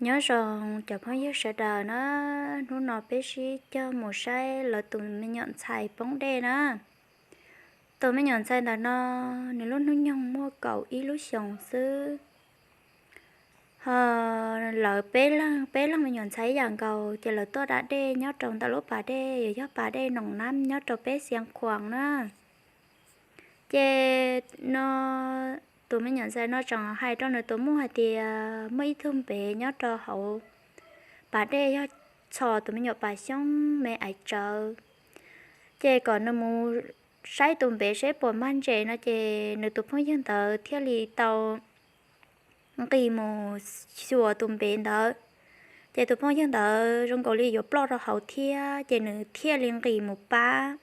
Nyob zoo cov phooj ywg sawv daws na, hnub no peb sib cog mus saib lawv tus me nyuam ntxhais poob dej na. Tus me nyuam ntxhais ntawm no, nws lub hnub nyoog muaj kaum ib lub xyoos xwb. Ho lawv peb leeg, peb leeg me nyuam ntxhais ib yam nkaus, ces lawv tuaj da dej nyob rau ntawm lub pas dej, yuav yog pas dej Noom Nab nyob rau peb Xiav Khuam na. Ces no tus me nyuam ntxhais no tseem hais rau nws tus muam hais tias muaj ib tug npev nyob rau hauv pas dej, yog txhom tus me nyuam pas xyoob me aiv tsawv, ces kom nws mus saib tus npev seb puas mag ntses no. Ces nws tus phooj ywg ntawd thiaj li tau nqis mus xyuas tus npev ntawd. Ces tus phooj ywg ntawd zoo nkaus li yuav ploj rau hauv thiab, ces nws thiaj li nqis mus pab.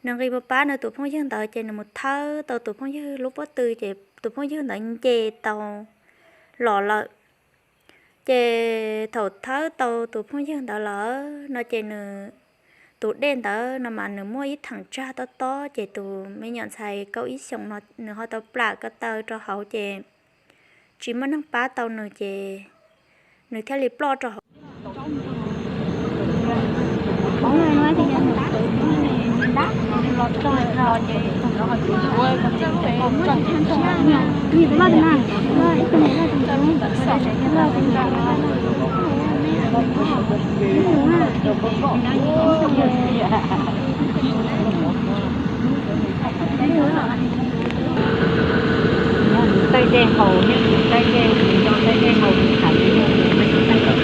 Nws nqis mus pab nws tus phooj ywg ntawd, ces nws mus thawb tau tus phooj ywg lub pob tw, ces tus phooj ywg ntawd nce tau los lawm. Ces thaum thawb tau tus phooj ywg ntawd lawm no ces nws, tus dej ntawd no mas nws muaj ib theem tsag tob tob, ces tus me nyuam ntxhais kaum ib xyoos no nws ho tau plam ko taw rau hauv ces tsis muaj neeg pab tau nws ces nws thiaj li ploj rau hauv. Taij dej haus, nyob taij dej, nyob taij dej haus, tham li nyob taij dej haus.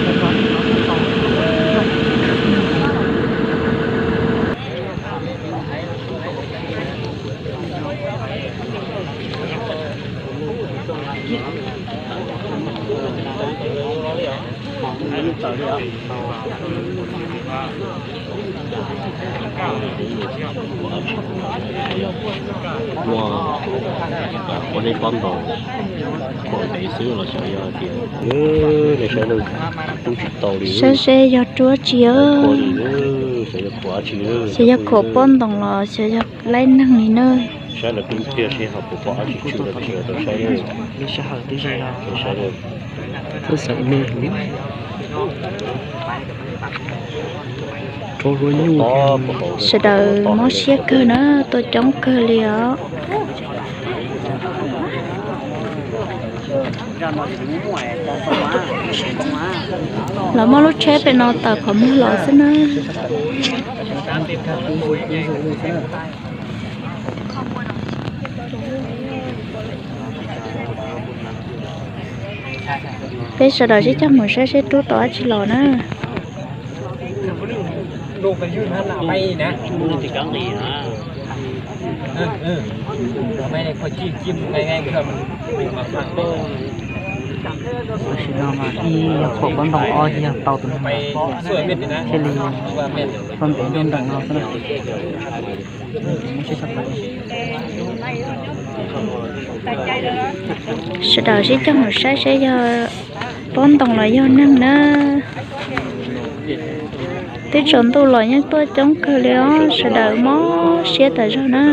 Muaj, ua nej pob ntoos khuam ntev xwb los xyov yog tias, saib seb yog ruab tsi, xyov yog khuam pob ntoos los xyov yog laib neeg li na. Saib lawv twb ntsia seb ho puas pom dab tsi tshwm rau peb sawv daws tau saib. Sawv daws mob siab kawg na, tuaj coob kawg li os. Lawv muab lub tsheb pem no tawm qhov muag los xwb na. Peb sawv daws sib cog mus saib seb rub tau dab tsi los na. Tam sim no mas ib yog khuam pob ntoos, ob yog tau tus neeg thiaj li poj ntev nruab nrees no xwb na. Sawv daws sib cog mus saib seb yog pob ntoos los yog neeg na. Twb tsaus ntuj los yeej tuaj coob kawg li os, sawv daws mob siab tas zog na.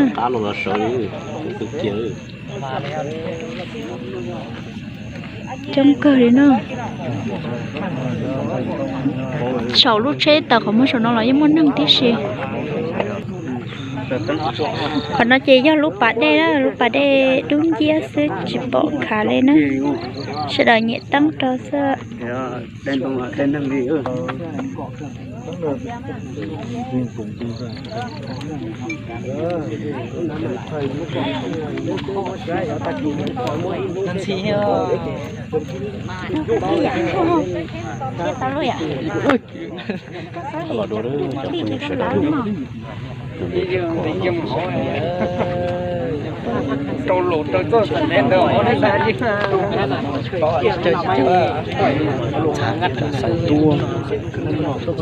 Coob kawg li na. Saum lub tsheb tawm qhov muag saum no los yeej muaj neeg tib si. Qhov no ces yog lub pas dej na, lub pas dej dub nciab xwb tsis pom khav li na. Sawv daws nyiam teeb rau xwb.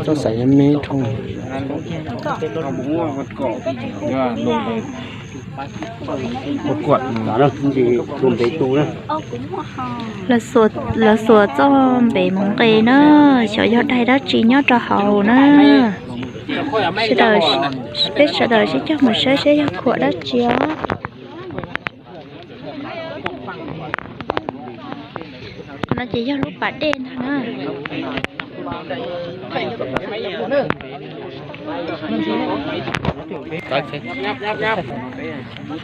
Txhob xaiv me dhoo. Lawv xuas txoj npev mus nqes na, xyov yog dai dab tsi nyob rau hauv na. Sawv daws, peb sawv daws sib cog mus saib seb yog khuam dab tsi os. Qhov no Ces yog lub pas dej ntag na.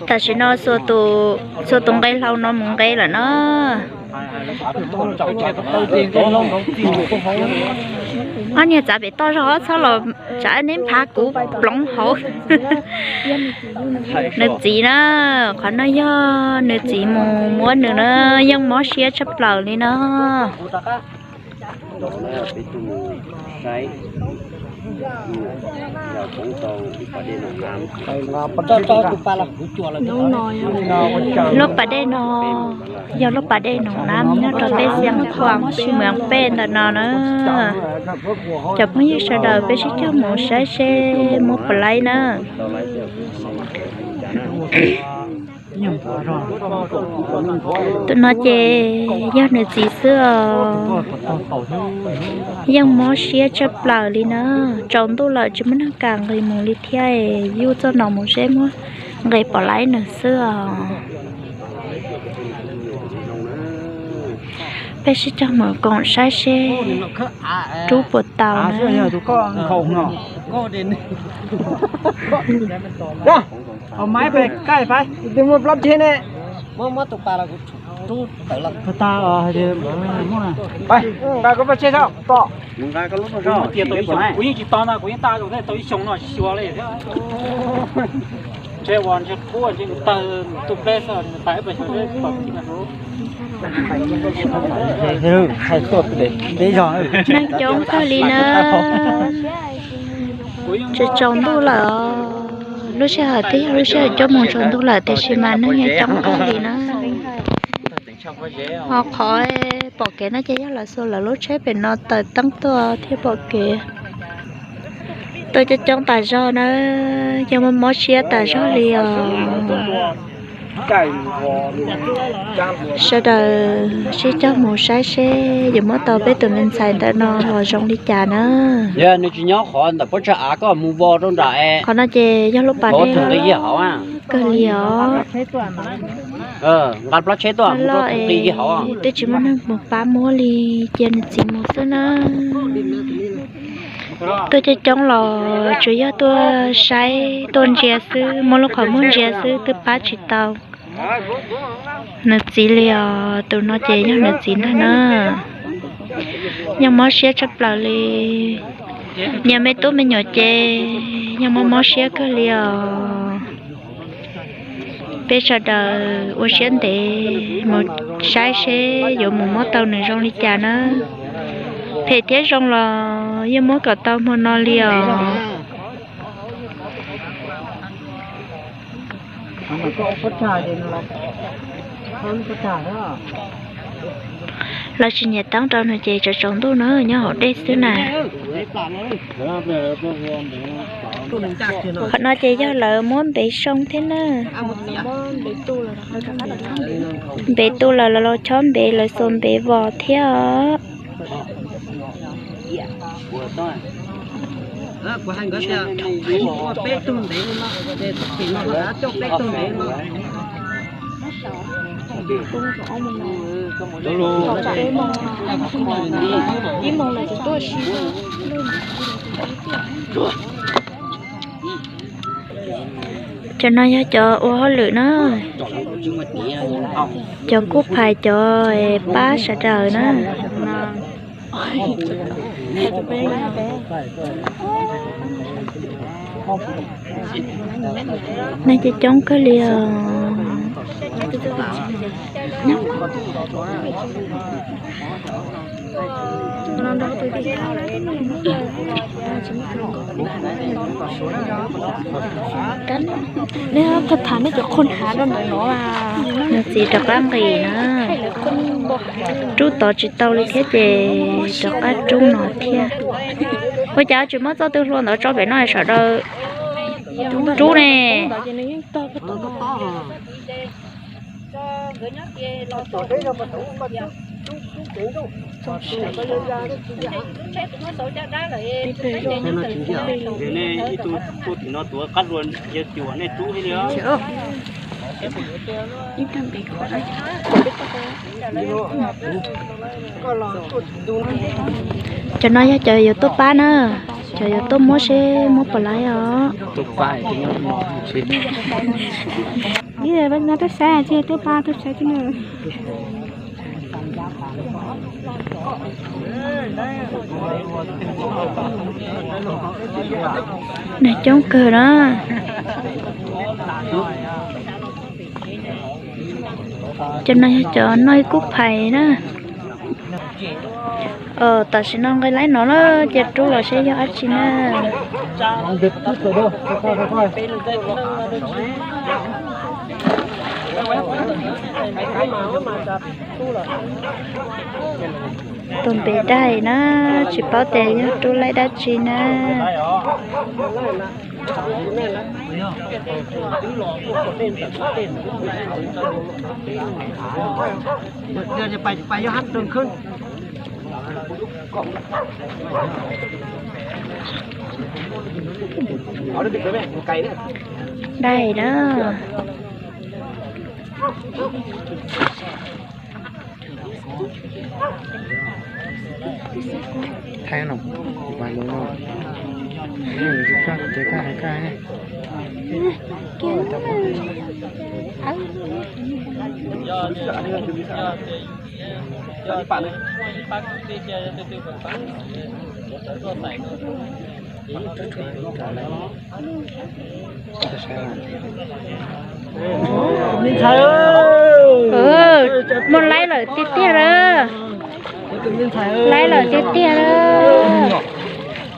Tam sim no xuas tus nqe hlau no mus nqe lawm na. Ob niag txav pem toj zog txhob los tsav neb nphav kuv ploov hauv. Nws txiv na, qhov no yog nws txiv mus muab nws na, yeej mob siab tshaj plaws li no. Lub pas dej no yog lub pas dej Noom Nab nyob rau peb Xeev Khuam, Xeev Khuam pem ntawm no na. Cov phooj ywg sawv daws peb sib cog mus saib seb muaj puas laib na. Tus no ces yog nws txiv xwb os. Yeej mob siab tshaj plaws li na. Tsaus ntuj lawm tsis muaj neeg kam nqis mus li thiab, yuj txoj no mus seb muab nqis pom laib nws xwb os. Peb sib cog mus koom saib seb rub puas tau na. Kuv yeej tsis to no, kuv yeej tau ib xyoo no tsis xyuas li thiab. Ntshe uas ntshe qub ntshe nws tawg tu pleb xwb, nws pais ib pais xyov pom. Neeg coob kawg li na. Tsaus tsaus ntuj lawm os. Lub sij hawm twb yog lub sij hawm cuaj moos tsaus ntuj lawm tiam sis mas neeg yeej coob kawg li na. Ho qhov pom kev no ces yog lawv xuas lawv lub tsheb pem no taws teeb tuaj thiaj pom kev. Tuaj coob coob tas zog na, yog mob mob siab tas zog li os. Sawv daws sib cog mus saib seb yuav muab tau peb tus me ntxhais ntawm no los zoo li cas na. Yog nws tsis nyob qhov ntawm pob tsag av koj mus vos rau nram es. Qhov no ces yog lub pas dej kawg li os. Nqa plab tsheb tuaj mus rau nqi hauv. Twb tsis muaj neeg mus pab muab li, cia nws txiv mus xwb na. Tuaj coob coob los tsuas yog tuaj saib tuaj ntsia xwb, muab lub qhov muag ntsia xwb twb pab tsis tau nws txiv li os. Tus no ces yog nws txiv ntag na. Yeej mob siab tshaj plaws li. Niam me tub me nyuam ces yeej mob mob siab kawg li os. Peb sawv daws ua siab ntev mus saib seb yuav mus muab tau nws zoo li cas na. Phem thiab zoo los yeej muab kom tau hmo no li os. Lawv tsis nyiam teeb rau nws ces tsaus tsaus ntuj na nyob hauv dej xwb na. Qhov no ces yog lawv muab npev soo thiab na. Npev tu lawm los chob npev, lawv xuas npev vos thiab os. Cov no yog cov ua hauj lwm na, cov kub phais, cov pab sawv daws na. Neeg coob coob kawg li os. Nws txiv rov qab nqis na. Rub tod tsis tau li thiab ces rov qab rub no thiab. Ua cas tsis muab txoj tw hlua ntawd tso pem no sawv daws rub ne? Ib tug tim no tuav qab hlua, yog tim uas nej rub li os. Ib tag npe qhov. Cov no yog cov yuav tuaj pab na, cov yuav tuaj muab seb muab puas laib os. Tuaj pab, tuaj saib, tuaj pab, tuaj saib. Nws coob kawg na. Cov no yog cov noj ib kub phais na. Tam sim no nqe laib no na, cia rub los seb yog dab tsi na. Tus npe daig na, tsis paub tias yog rub laib dab tsi na. Daig na. Thaij no, tus pab lub no, ces kaj hais kaj. Me ntxhais, muaj laib lawm tiag tiag lawm. Laib lawm tiag tiag lawm.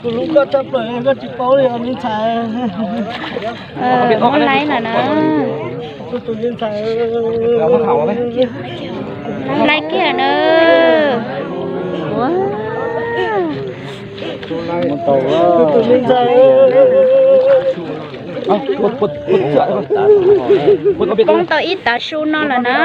Tus hlub koj tshaj plaws koj tsis paub li os me ntxhais. Muaj laib lawm na. Tus me ntxhais. Laib kiag na. Tus me ntxhais. Poob tau ib tav su no lawm na.